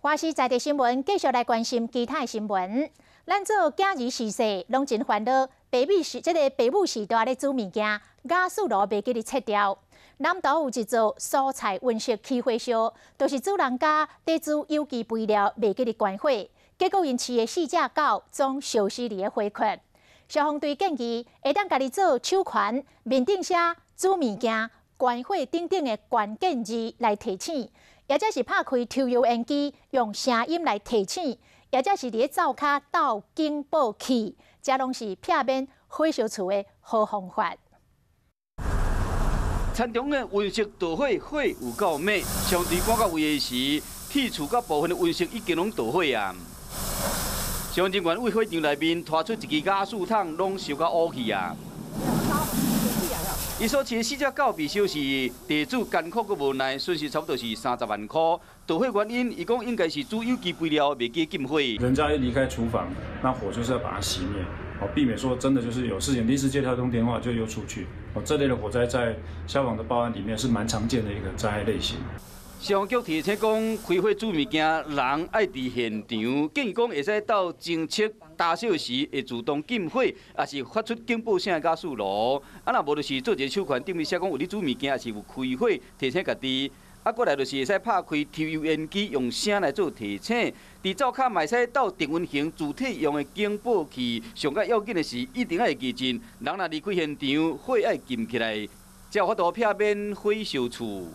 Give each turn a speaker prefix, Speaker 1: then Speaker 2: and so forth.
Speaker 1: 華視在地新聞繼續來關心其他的新聞。咱做囝兒時細攏真煩惱，爸母時這个爸母時代咧煮物件，瓦斯爐袂記得切掉。南投有一座蔬菜溫室起火燒，就是主人家佇煮有機肥料袂記得關火，結果𪜶飼的四隻狗總燒死佇个火窟。消防隊建議會當家己做手環，面頂寫煮物件、關火等等的關鍵字來提醒，或者是拍開抽油煙機，用聲音來提醒，或者是佇咧灶跤鬥警報器，這攏是避免火燒厝的好方法。
Speaker 2: 田中的溫室著火，火有夠猛，消防隊趕到位的時，鐵厝佮部分的溫室已經攏著火啊！消防人員為火場內面拖出一支瓦斯桶，攏燒甲烏去啊！伊所飼的四隻狗被燒是地主艱苦閣無奈，損失差不多是30萬塊。著火原因，伊講應該是煮有機肥料袂記禁火。
Speaker 3: 人家一離開廚房，那火就是要把它熄滅，哦，避免說真的就是有事情臨時接到通電話就又出去。哦，這類的火災在消防的報案裡面是蠻常見的一個災害類型。
Speaker 2: 消防局提醒講，開火煮物件，人愛佇現場，建議講會使鬥偵測焦燒時會自動禁火，抑是發出警報聲的瓦斯爐。啊，若無就是做一个手環，頂面寫講有咧煮物件，抑是有開火，提醒家己。啊，過來就是會使拍開抽油煙機，用聲來做提醒。佇灶跤嘛會使鬥定溫型自體用的警報器。上較要緊的是，一定愛記住，人若離開現場，火愛禁起來，才有法度避免火燒厝。